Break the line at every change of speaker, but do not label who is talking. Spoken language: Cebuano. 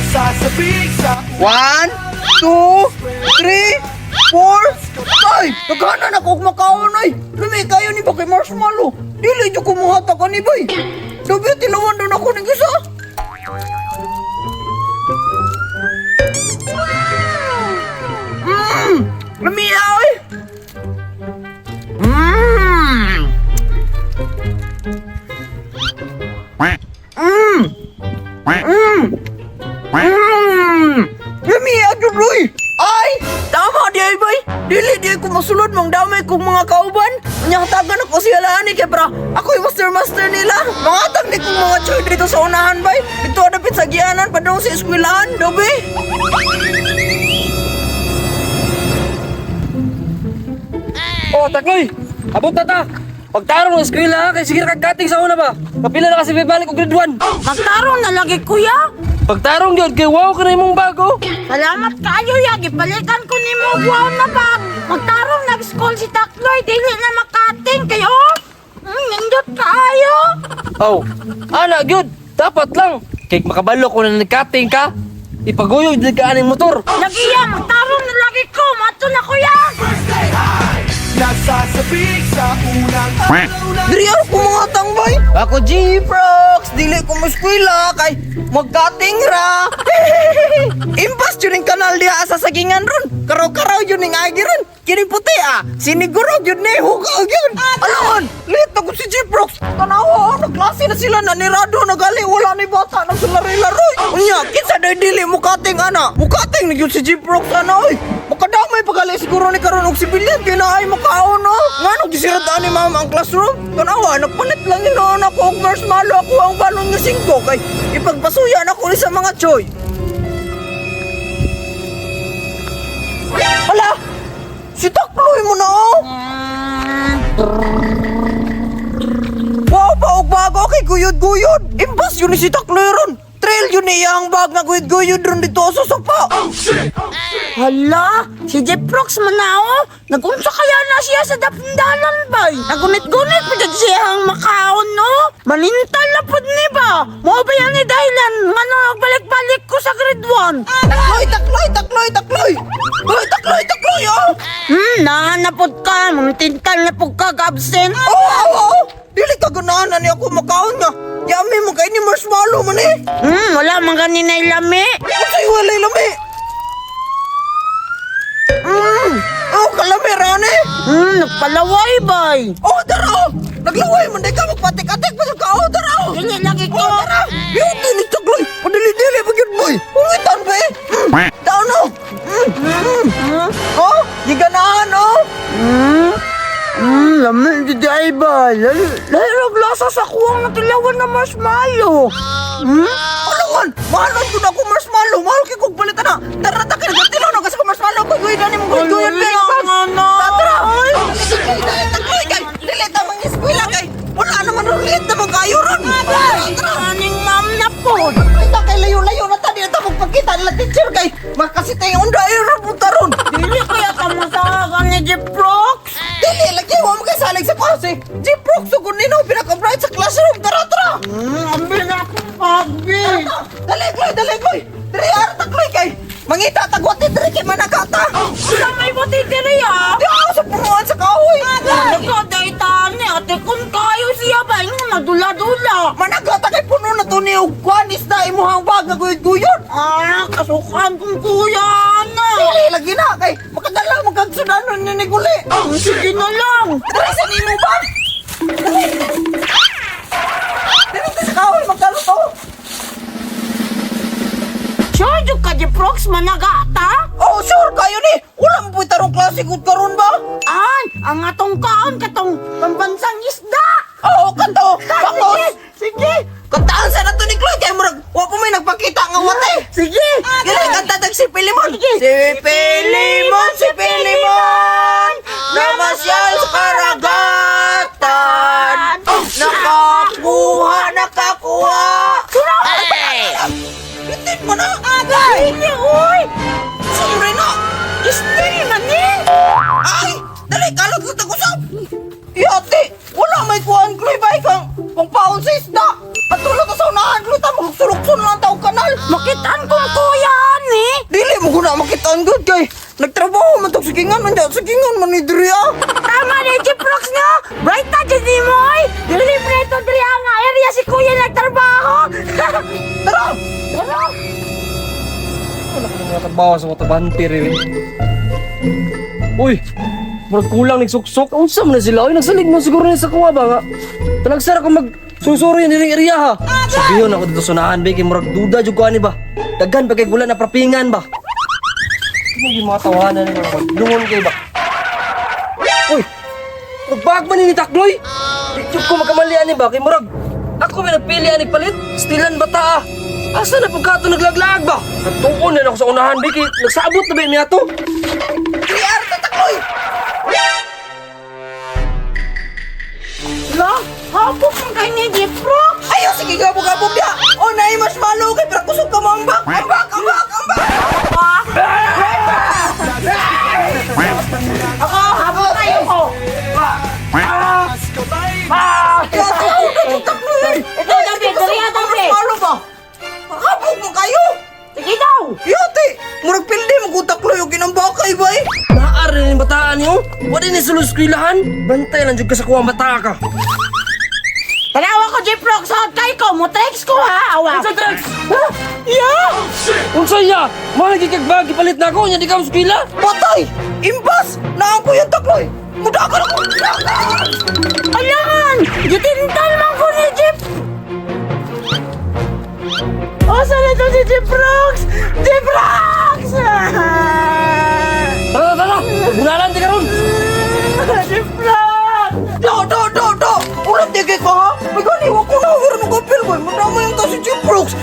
Nasasabik sa
1, 2, 3, 4, 5. Naghanan ako og makaon ay. Lami kayo ni ba kay marshmallow? Dili jud ko muhatag ani bay. Dabi tilawan doon ako ning isa. Lami ay. Lami adyo loy. Ay, tama di ay bay. Dili di ko masulod mang damay kong mga kauban. Unya hatagan ako siya ani kay pra. Ako yung master master nila. Mga tag ni kong mga choy dito sa unahan bay. Dito adapit sa gianan padung sa eskwelahan, dobe.
Oh, Takloy! Abot na ta! Pagtarong ng eskwela ha, kay sige kag kating sa una ba? Kapila na kasi bibalik og grade 1.
Magtarong na lagi, kuya.
Pagtarong gyud kay wow ka na imong bago.
Salamat kaayo ya, gipalitan ko nimo og wow na bag. Magtarong nag-school si Takloy, dili na makating kayo. Nindot kaayo.
Oh, ana gyud, dapat lang kay makabalo ko na nagkating ka. Ipaguyog dili ka aning motor.
Lagi ya, magtarong na lagi ko. Mato na kuya.
Nasasabik sa unang araw na
Diri ako mga tangbay. Ako G-Prox, dili ko muskwela kay magkating ra. Impas yun yung kanal diha sa sagingan ron. Karaw-karaw yun yung agi ron. Kini puti ah, siniguro yun ni hugaw yun. Alangan, late na ko si G-Prox. Tanawa, oh, nagklase na sila na nirado na gali wala ni bata nang sulari-laroy. Unya, kinsa day dili mukating ana. Mukating na yun si G-Prox ana oy. Makadamay pagali siguro ni karon og sibilyan kay naay makaon no. Ngano gisiratan ni mama ang classroom? Tanawa nagpalit lang ginoon ako og marshmallow ako ang balon nga singko kay ipagpasuyan ako ni sa mga choy. Hala! Si Takloy mo na oh! Wow pa og bago kay guyod-guyod. Imbas yun ni si Takloy ron. Trail yun ni iyang bag nga guyod-guyod ron dito sa sopa.
Hala, si Jeprox manao. Nagunsa kaya na siya sa dapindalan bay. Nagunit-gunit pa jud siya ang makaon no. Malintal na pud ni ba? Mo ba yan ni dahilan ngano balik-balik ko sa grade 1?
Takloy, takloy, takloy, takloy! Uy, takloy, takloy, oh!
Nahanapod ka, mamintintal na pud ka absent.
Oo, oo, oo! Dili ka ganahan na niya ako makaon nga. Yami mo kay ni marshmallow man eh.
Wala man gani na ilami.
Unsay walay lami? Oh, kalami rani.
Nagpalaway bay.
Oh, dara oh! Naglaway man di ka magpatik-atik pa sa ka, oh, dara oh!
Dili lagi ko.
Oh, dara! Beauty ni Takloy! Padili-dili pa gyud boy! Ungitan ba eh? Down oh! Oh, giganahan oh!
Lami di ay bay. Lahirag lasa sa kuwang natilawan na marshmallow.
Alangan! Mahalon ko na ako marshmallow! Mahal kay kong palitan na! Tara ta kay nagtilaw na kasi ko marshmallow ko guyod ni mong guyod guyod
Ay, ano?
Tara! Takloy kay! Dili ta mang eskwela kay! Wala naman ron lit na kayo ron! Tara! Tara!
Aning ma'am na po.
Kita kay layo-layo na ta di na ta magpakita nila teacher kay makasita yung unda ay ron punta ron!
Dili kaya ka masahagan ni Jeprox?
Dili lagi wa mo kay salig sa klase! G-Prox sugod nino pinaka-bright sa classroom! Tara tara!
Ambil na akong pagbi.
Dali Kloy! Dali Kloy! Diri ara ta Kloy kay! Mangita tagwati diri kay managata!
Wala may buti diri ah.
Di ako sa punuan sa kahoy!
Nagkadaitani, ate kung kayo siya ba, yung madula-dula.
Managata kay puno na to ni og kuan isda imuhang bag nga guyod-guyod.
Ah, kasukan kong kuya na.
Dili lagi na kay makadala mo kag sudanon ni Guli.
Sige na lang.
Dili sa nimo ba? Dili. Dili sa kahoy magkano to?
Sure, jud ka Jeprox managata?
Oh, sure kayo ni. Wala mo puy tarong klase gud karon ba?
Ay, ang atong kaon katong pambansang isda.
Oo, kanto. Bakos.
Sige,
Kantaan sa nato ni Chloe kay murag wa pa may nagpakita nga wate.
sige.
Dili kanta tag si Pilimon. Si Pilimon, si Pilimon. Namasyal sa karagatan. Nakakuha, nakakuha. Bitin mo na.
Agay! Dili, uy!
Siyempre na.
Still man eh!
Ay, dali kalot ko tag-usap. Yate, wala may kuhan Chloe bay kang pangpaon sa isda. Patulog ka sa unahan, Chloe, ta magsuluksun lang tao kanal.
Makitaan kong
Nakitaan gud kay nagtrabaho man tog sagingan man dyan, sagingan man ni diri ah.
Tama ni Jeprox no? Bright na dyan ni mo oy! Dili preto diri nga area si kuya nagtrabaho.
Tara!
Tara!
Wala ko mga trabaho sa mga rin. Uy! Murag kulang nagsuksok. Unsa man na sila? Uy, nagsalig mo siguro na sa kuwa ba nga? Talagsara ko mag susuro yun diring area ha. Sabihin ako dito sunahan ba kay murag duda jud ko ani ba. Daghan pa kay gula na prapingan ba. Kamo yung mga tawanan ni mga lungon kay ba. Uy! Nagbag man ni Takloy. Di jud ko makamali ani ba kay murag ako may nagpili ani palit. Stilan bata ah. Asa na pagkato naglaglag ba? Nagtuon na ako sa unahan, Biki. Nagsabot na ba niya to?
3R ta takloy.
Lo, hapok man kay ni Jeprox.
Ayo sige gabog-gabog dia. O nay marshmallow kay para kusog ka mo ambak. Ambak, ambak, ambak.
Ako, hapok kayo ko. Ito, David, dali na, David.
Marshmallow ba? Habog mo kayo.
Sige daw.
Yate, murag pildi mo ko takloy og ginambakay ba eh.
Naar na yung bataan niyo. Wala ni sulod eskwilahan. Bantay lang jud ka sa kuwang bata ka.
Tanawa ko Jeprox, hot kay ko, mo text ko ha, awa.
Unsa drugs?
Ha? Yeah!
Unsa iya? Mahal kay kag bag ipalit na ako nya di ka eskwela.
Patay! Imbas! Naan ko yung takloy! Mudagan ako! Mudagan!
Alangan! Gitintal man ko ni Jeep! Asa na to si Jeprox? Jeprox!
Tara tara. Bunalan di karon.
Jeprox!
Do, do, do, do! Ulat di kay ka ha? May gani, wag ko na aware mo kapil boy. Madama yung ta si Jeprox.